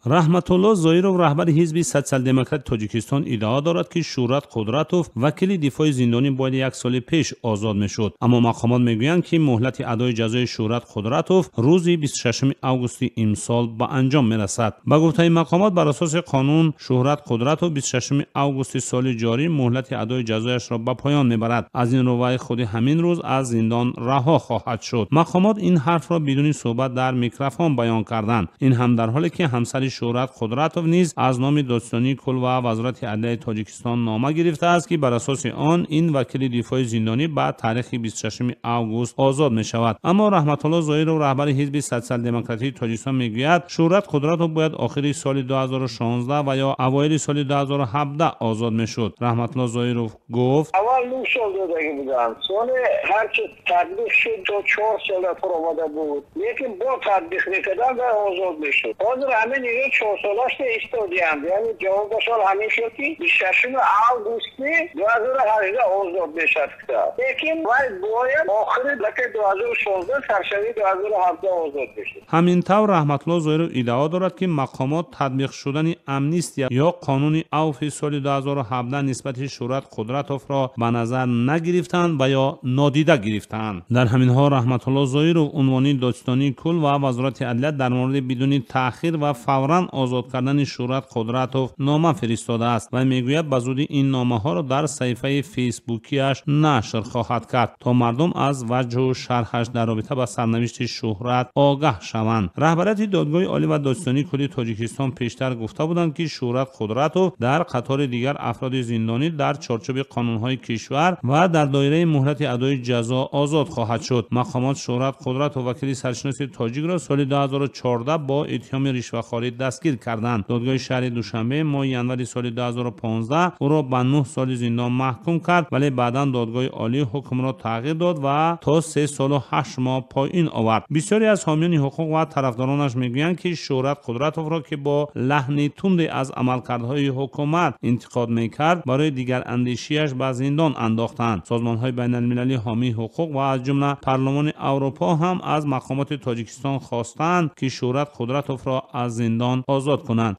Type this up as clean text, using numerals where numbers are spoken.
Раҳматулло Зоиров, раҳбари ҳизби Социал-демократи Тоҷикистон, иддао дорад, ки Шӯҳрат Қудратов, вакили дифои зиндонӣ, бояд як соли пеш озод мешуд. Аммо мақомот мегӯянд, ки муҳлати адои ҷазои Шӯҳрат Қудратов рӯзи 26 августи имсол ба анҷом мерасад. Ба гуфтаи мақомот, бар асоси қонун Шӯҳрат Қудратов 26 августи соли ҷорӣ муҳлати адои ҷазояшро ба поён мебарад. Аз ин рӯ вай худи ҳамин рӯз аз зиндон раҳо хоҳад шуд. Мақомот ин ҳарфро бидуни суҳбат дар микрофон баён карданд. Ин ҳам дар ҳоле ки ҳамсари Шӯҳрат Қудратов низ аз номи додситонии кул ва Вазорати адлияи Тоҷикистон нома гирифтааст, ки бар асоси он ин вакили дифои зиндонӣ ба таърихи 26 август озод мешавад. Аммо Раҳматулло Зоиров, раҳбари ҳизби Социал-демократии Тоҷикистон, мегӯяд, Шӯҳрат Қудратов бояд охири соли 2016 ва ё аввоили соли 2017 озод мешуд. Раҳматулло Зоиров гуфт: Аввал 9 сол додагӣ буданд, соли ҳарчи татбиқ шуд, то 4 сола фуромада буд, лекин бо татбиқ мекардан ва озод мешуд. Ҳозир ҳамин ино 4 солашта истодиянд, яъне ҷавобашон ҳамин шуд, ки 26 августи 2018 озод мешавад, лекин вай бояд охири лака 2016, саршавии 2017 озод мешуд. Ҳамин тавр, Раҳматулло Зоиров иддао дорад, ки мақомот татбиқ шудани амнистия ё қонуни авфи соли 2017 нисбати Шӯҳрат Қудратовро ба назар нагирифтанд ва ё нодида гирифтаанд. Дар ҳамин ҳол Раҳматулло Зоиров унвони додситонии кул ва Вазорати адлия дар мавриди бидуни таъхир ва фавран озод кардани Шӯҳрат Қудратов нома фиристодааст ва мегӯяд, ба зудӣ ин номаҳоро дар саҳифаи фейсбукиаш нашр хоҳад кард, то мардум аз ваҷҳу шарҳаш дар робита ба сарнавишти Шӯҳрат огаҳ шаванд. Раҳбарияти Додгоҳи Олӣ ва Додситонии кулли Тоҷикистон пештар гуфта буданд, ки Шӯҳрат Қудратов дар қатори дигар афроди зиндонӣ дар чорчӯби қонунҳои кишвар ва дар доираи муҳлати адои ҷазо озод хоҳад шуд. Мақомот Шӯҳрат Қудратов, вакили саршиноси тоҷикро, соли 2014 бо иттиҳоми ришвахорӣ дастгир карданд. Додгоҳи шаҳри Душанбе моҳи январи соли 2015 ӯро ба 9 соли зиндон маҳкум кард, вале баъдан Додгоҳи Олӣ ҳукмро тағйир дод ва то 3 солу 8 моҳ поин овард. Бисёре аз ҳомиёни ҳуқуқ ва тарафдоронаш мегӯянд, ки Шӯҳрат Қудратовро, ки бо лаҳни тунде аз амалкардҳои ҳукумат интиқод мекард, барои дигарандешиаш ба зиндон андохтанд. Созмонҳои байналмилалии ҳомии ҳуқуқ ва аз ҷумла Парлумони Аврупо ҳам аз мақомоти Тоҷикистон хостаанд, ки Шӯҳрат Қудратовро аз зиндон озод кунанд.